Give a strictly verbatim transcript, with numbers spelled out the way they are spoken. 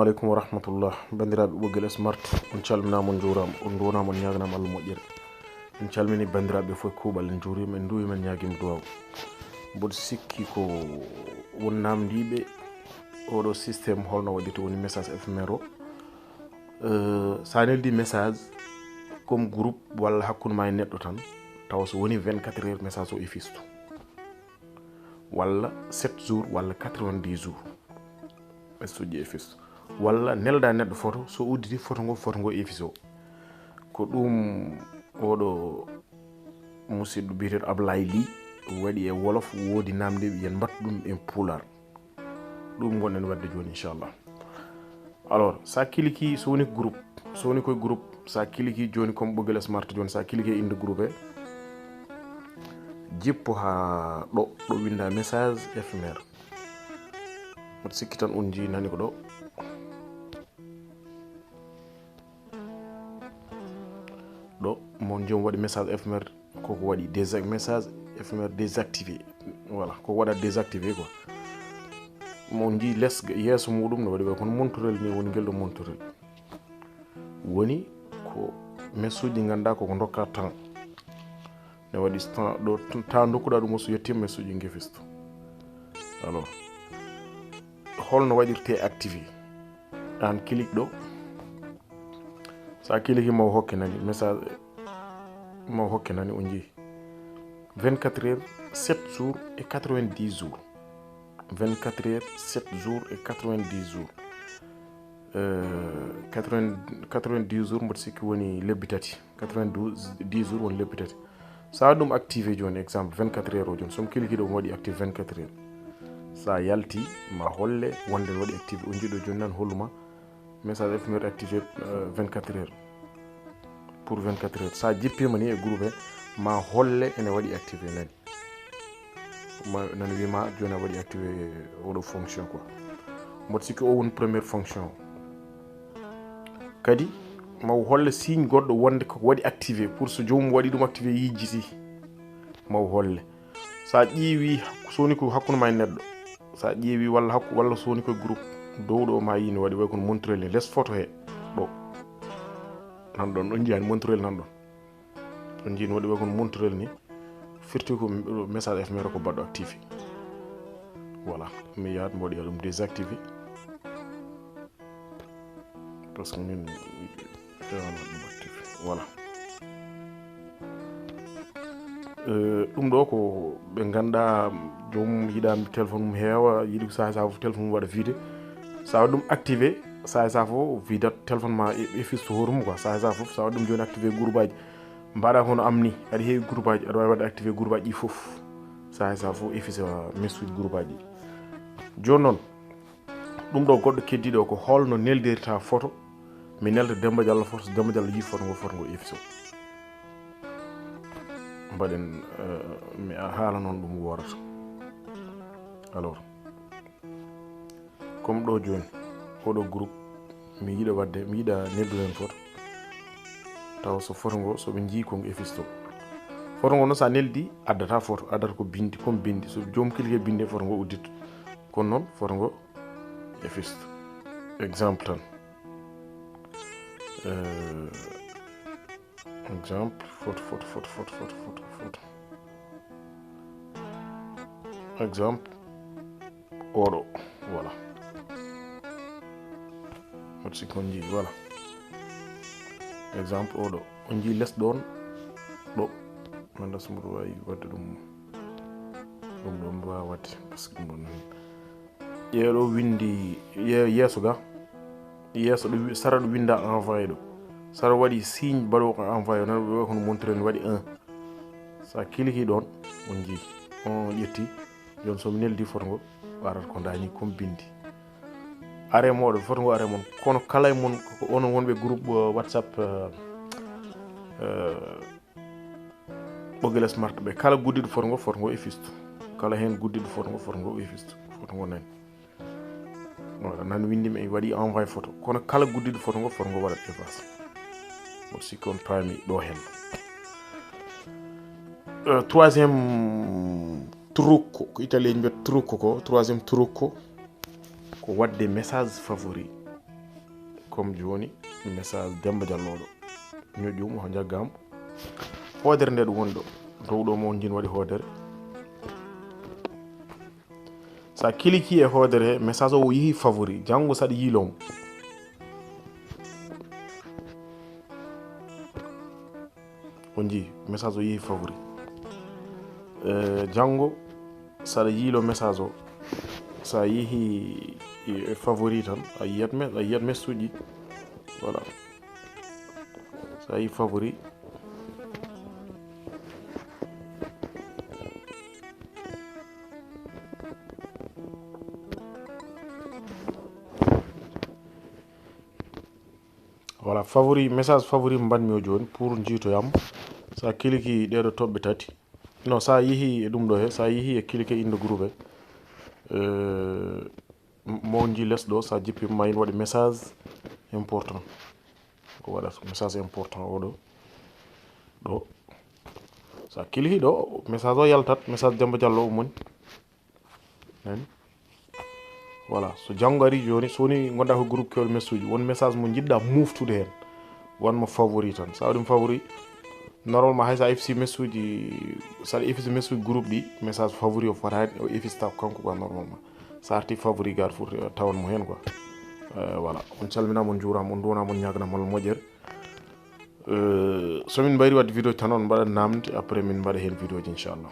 Aleykum wa rahmatullah. Banndiraaɓe Ɓoggel Smart, on calminaama, on njuuraama, on nduwanaama, on ñaaganaama Allah moƴƴere. En calmini banndiraaɓe fof kuuɓal, en njuuriima, en nduwiima, en ñaagiima duwaaw. Mboɗo sikki ko won naamndiiɓe oɗo système holno waɗirta woni message éphémère o. Euh, so a neldi message comme groupe walla hakkunde ma e neɗɗo tan, tawa so woni vingt-quatre heures message o e fistu. Walla sept jours walla quatre-vingt-dix jours. Message uji e fistu. Walla nelda neɗɗo photo, so udditi photo ngo, photo ngo e fiso. Ko ɗum oɗo musidɗo biyeteeɗo Ablaye Ly waɗi e wolof, woodi naamnde ɓe yen mbattu ɗum en pulaar. Ɗum ngonɗen waɗde jooni, inchallah. Alors, sa kiliki, so woni groupe, so woni koye groupe, sa kiliki jooni comme Ɓoggel Smart jooni, sa kiliki e innde groupe he, jippo haa ɗo, ɗo winnda message éphémère. Mboɗo sikki tan on njii nani ko ɗo. Ɗo, mon joom waɗi message éphémère, koko waɗi désa-, message éphémère désactivé. Voilà, ko waɗa désactivé quoi. Mon njii les, yeeso muɗum no waɗi way kono montorel ni woni ngel ɗo montorel. Woni ko message uji ngannduɗaa koko ndokka temps. Ne waɗi temps ɗo, temps ndokkuɗaa ɗum o so yettiima message uji nge fistu. Alors, holno waɗirte activé? Aan clique ɗo. So a clique maw hokke nani message, maw hokke nani on njii. Vingt-quatre heures, sept jours et quatre-vingt-dix jours. Vingt-quatre heures, sept jours et quatre-vingt-dix jours. Euh, quatre-vingts, quatre-vingt-dix jours mboɗo sikki woni lebbi tati. Quatre-vingt-douze, dix jours woni lebbi tati. So a ɗum activé jooni, exemple, vingt-quatre heures o jooni, so mi clique ɗo, mi waɗi activé vingt-quatre heures. So a yalti, ma holle wonde mi waɗi activé. On njii ɗo jooni nan holluma message éphémère activé, euh, vingt-quatre heures. Pour vingt-quatre heures. So a jippiima ni e groupe he, ma holle ene waɗi activé nani. Ma, nani wiima jooni a waɗi activé oɗo fonction quoi. Mboɗo sikki o woni première fonction. Kadi, maw holle signe goɗɗo wonde ko waɗi activé, pour so joomum waɗi ɗum activé yejjiti. Maw holle. So a ƴeewi, so woni ko hakkunde ma e neɗɗo. So a ƴeewi walla hakku-, walla so woni ko groupe. Dow ɗo ma yii no waɗi way kono montorel ni, les photo he. Ɗo. Nan ɗon, ɗon njiyaa ni montorel nan ɗon. On njii no waɗi way kono montorel ni. Firti ko m-, message éphémère ko baɗɗo activé. Voilà. Mi yahat mi waɗi ɗum désactivé. Parce que min mi fewano ɗum activé. Voilà. Euh, ɗum ɗo ko ɓe ngannduɗaa joomum yiɗa téléphone mum heewa, yiɗi ko saha saha fof téléphone mum waɗa vide. So a waɗi ɗum activé, saha saha fof vidat téléphone ma e, e fistu hoore mum quoi. Saha saha fof so a waɗi ɗum jooni activé groupe aji. Mbaɗa hono am ni, aɗa heewi groupe aji, aɗa waawi waɗde activé groupe aji ɗi fof. Saha saha fof effice message groupe aji ɗi. Jooni noon, ɗum ɗo goɗɗo keddiiɗo o ko holno neldirta photo. Mi nelda Demba Diallo photo, so Demba Diallo yii photo ngo, photo ngo effice o. Mbaɗen, euh, mi haala noon ɗum woorata. Alors, comme ɗo jooni, oɗo groupe, mi yiɗa waɗde, mi yiɗa neldude heen photo. Tawa so photo ngo, so ɓe njii ko ngo effice to. Photo ngo noon so a neldi, addata photo, addata ko bindi, comme bindi. So joom cliquer bindi, photo ngo udditto. Kono noon, photo ngo effice to. Exemple tan. Euh, exemple, photo, photo, photo. Exemple, oɗo, voilà. Mboɗo sikki on njii, voilà. Exemple, oɗo. On njii les ɗon, ɗo. Manda so mboɗo waawi waɗde ɗum. Ɗum ɗo mi waawa waɗde, parce que ɗum ɗon ƴeeɗo winndi ye-, yeeso ga. Yeeso ɗo wi-, sara ɗo winnda envoyé ɗo. Sara waɗi signe baɗo ko envoyé, nan ɓe kono montré ni waɗi un. So a cliquer ɗon, on njii. On ƴetti. Jooni so mi neldi photo ngo, waɗata ko ndañi comme bindi. Are moɗo, photo ngo are mon. Kono kala e mon, ko onon wonɓe groupe, euh, WhatsApp, euh, euh, Ɓoggel Smart ɓe. Kala guddiɗo photo ngo, photo ngo e fistu. Kala heen guddiɗo photo ngo, photo ngo e fistu. Photo ngo nani. Voilà, nan winndi mi waɗi envoyé photo. Kono kala guddiɗo photo ngo, photo ngo waɗat efface. Mboɗo sikki on paami ɗo heen. Euh, troisième truc, ko italien mbiyata truc ko, troisième truc ko, ko waɗde message favori. Comme jooni, message Demba Diallo ɗo. Ñoƴƴum o jaggaam. Hoodere nde ɗum woni ɗo. Dow ɗo mo on jin waɗi hoodere. Sa kiliki e hoodere he, message o, o yehi favori. Janngo saɗa yiilomo. On jii, message o yehi favori. Eh, janngo, saɗa yiilo message o, sa yehi e favori tan, a yiyat me-, a yiyat message uji. Voilà. Sa yehi favori. Voilà, favori, message favori mbanmi o jooni pour njiitoyam. Sa kiliki ɗeɗo toɓɓe tati. Non, sa yehi e ɗum ɗo he, sa yehi e kiliki inde groupe he. Eh, m-, mo on jii les ɗo, sa jippi ma ina waɗi message important. Ko waɗata message important o ɗo. Ɗo. Sa kiliki ɗo, message o yaltat, message Demba Diallo o moni. Nani? Voilà, so janngo ari jooni, so woni ngonɗa ko groupe keewɗo message uji, won message mo njiɗɗa moftude heen, wanmo favori tan. Sa waɗi mo favori, normalement hay sa effici message uji, saɗa effici message uji groupe ɗi, message favori o fotaani o effista ko kanko quoi normalement. Sa arti favori gar fof tawan mo heen quoi. Eh, voilà, on calminaama, on njuuraama, on nduwanaama, on ñaaganama Allah moƴƴere. Eh, so min mbayri waɗde vidéo tan on mbaɗa namde, après min mbaɗa heen vidéo ji inchallah.